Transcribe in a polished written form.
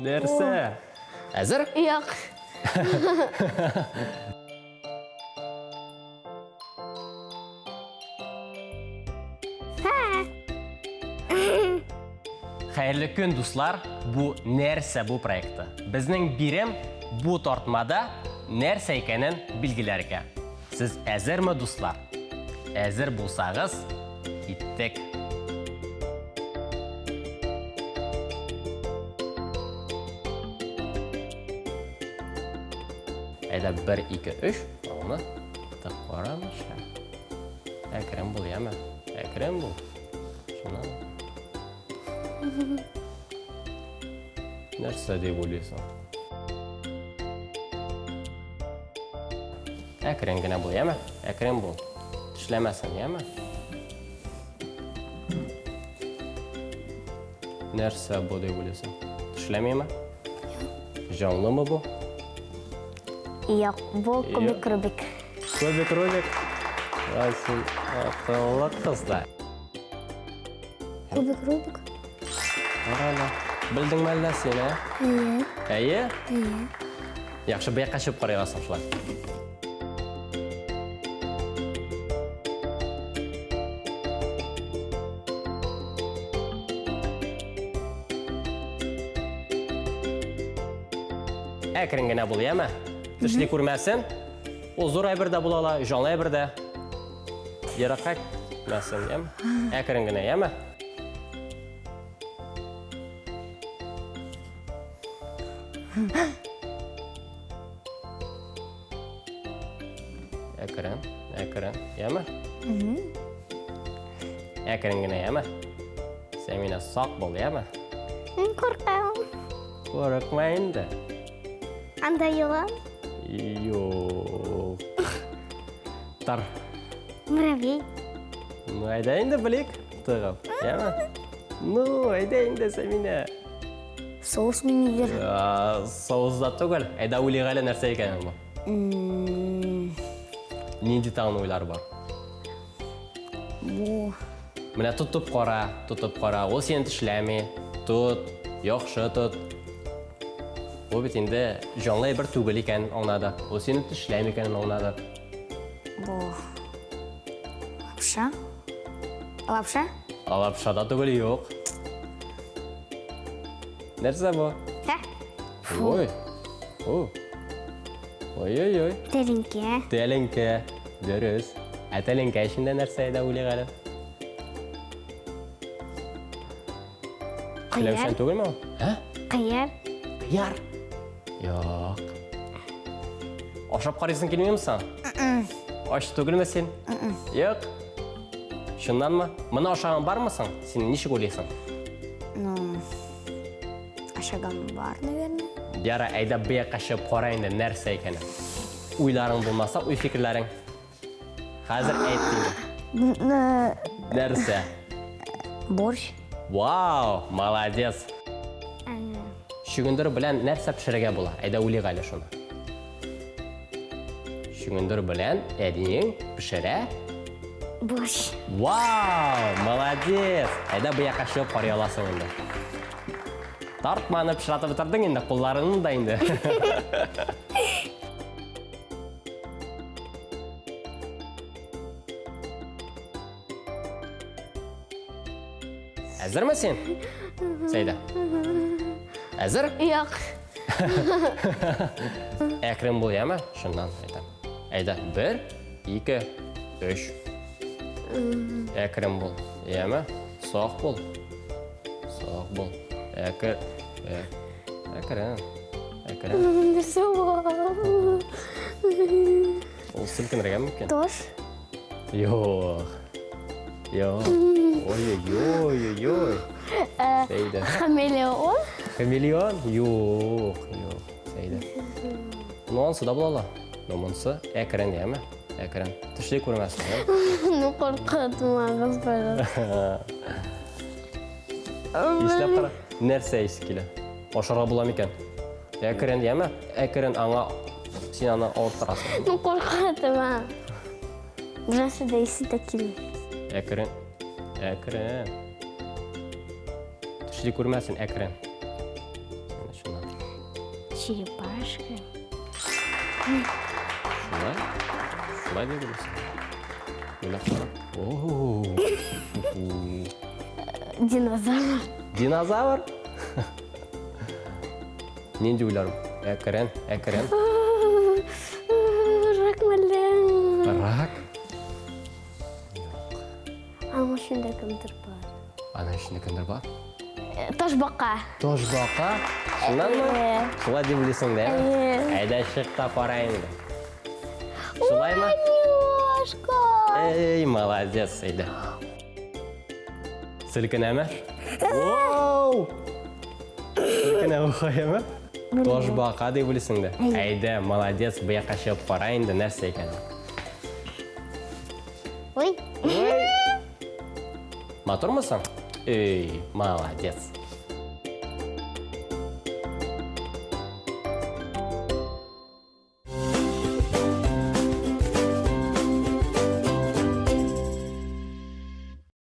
Нәрсә? Нәрсә? Әзер? Юк. Хәерле көн, дуслар! Бу нәрсә бу проекты? Безнең бирем бу тартмада нәрсә икәнен билгеләргә. Сез әзерме, дуслар? Әзер булсагыз, киттек. Әйдә, 1, 2, 3. Аны тык карамыйча. Әкрен бул, яме. Әкрен бул. Шуннан. Нәрсә дип уйлыйсың? Әкрен генә бул, яме? Әкрен бул. Тешләмәсен, яме? Нәрсә бу дип уйлыйсың? Тешләмиме? Җанлымы бу? Юк, бу кубик Рубик. Кубик Рубик. Ай, син акыллы кыз да. Кубик Рубик. Кара Белдеңме әллә син, ә? Әйе. Әйе? Әйе. Яхшы, бу якка чыгып карый аласың шулай. Әкрен генә бул, яме? Тешли күрмәсен. Ул зур әйбер дә була ала, җанлы әйбер дә. Еракка китмәсен, яме? Әкрен генә, яме? Әкрен, әкрен, яме? Әкрен генә, яме? Сәминә, сак бул, яме? Мин куркам. Курыкма инде. Анда елан. Юк. Тар. Муравей. Ну, әйдә инде белик. Тыгып. Яме? Ну, әйдә инде, Сәминә. Соус минидер. Соус да түгел. Әйдә уйлыйк әле нәрсә икәнен бу. Нинди тагын уйлар бар? Бу. Менә тотып кара, тотып кара. Ул сине тешләми. Тот, яхшы тот. Бу бит инде җанлы әйбер түгел икән, аңладык. Ул сине тешләми икәнен аңладык. Бу. Лапша. Лапша? Лапша да түгел, юк. Нәрсә бу? Ә? Ой. О. Ой-ой-ой. Тәлинкә. Тәлинкә. Дөрес. Ә тәлинкә эчендә нәрсә иде уйлыйк әле? Кыяр. Теләүчән түгелме ул? Ә? Кыяр. Кыяр. Юк. Ашап карыйсың килмиме соң? Ач түгелме син? Юк. Чыннанмы? Моны ашаган бармы соң? Син ничек уйлыйсың? Ну, ашаган бар, наверное. Яра, әйдә бу якка чыгып кара инде нәрсә икәнен. Уйларың булмаса, уй фикерләрең. Хәзер әйт инде. Нәрсә? Борщ. Вау, молодец. Чөгендер белән нәрсә пешерергә була? Әйдә уйлыйк әле шуны. Чөгендер белән әниең пешерә. Борщ. Вау, молодец. Әйдә бу якка чыгып карый аласың инде. Тартманы пычратып бетердең инде, кулларыңны да инде. Әзерме син? Сәйдә. Әзер? Юк. Әкрен бул, яме? Шуннан әйтәм. Әйдә, бер, ике, өч. Әкрен бул, яме? Сак бул. Сак бул. Әкер, әкрен. Әкрен. Нәрсә бу? Ул селкенергә мөмкин. Таш. Юк. Юк. Ой-ой-ой-ой. Сәйдә. Хамелеон. Хамелеон? Юк, юк. Сәйдә. Ну, ансы да була ала. Но монысы әкрен, яме? Әкрен. Тешли күрмәсен, я? Ну, куркытмагыз, пожалуйста. Исләп кара. Нәрсә исе килә? Ашарга була микән? Әкрен, яме? Әкрен аңа син аны авырттырасың. Ну, куркытма. Берәрсе дә исе дә килми. Әкрен. Әкрен. Тешли күрмәсен, әкрен. Черепашка. Шулай? Шулай дип уйлыйсың? Уйлап кара. О! Динозавр. Динозавр? Нинди уйлар? Әкрен, әкрен. Рак мәллә? Рак? Аның эчендә кемдер бар. Аның эчендә кемдер бар? Э, ташбака. Ташбака? Шуннанмы? Э. Шулай дип уйлыйсың, да? Э. Әйдә чык та кара инде. Шулаймы? Милашка. Эй, молодец, әйдә. Селкенәме? Воу! Селкенә бугаймы? Ташбака дип уйлыйсың да. Әйдә, молодец, бу якка чыгып кара инде, нәрсә икән. Ой. Ой. Матурмы соң? Эй, молодец.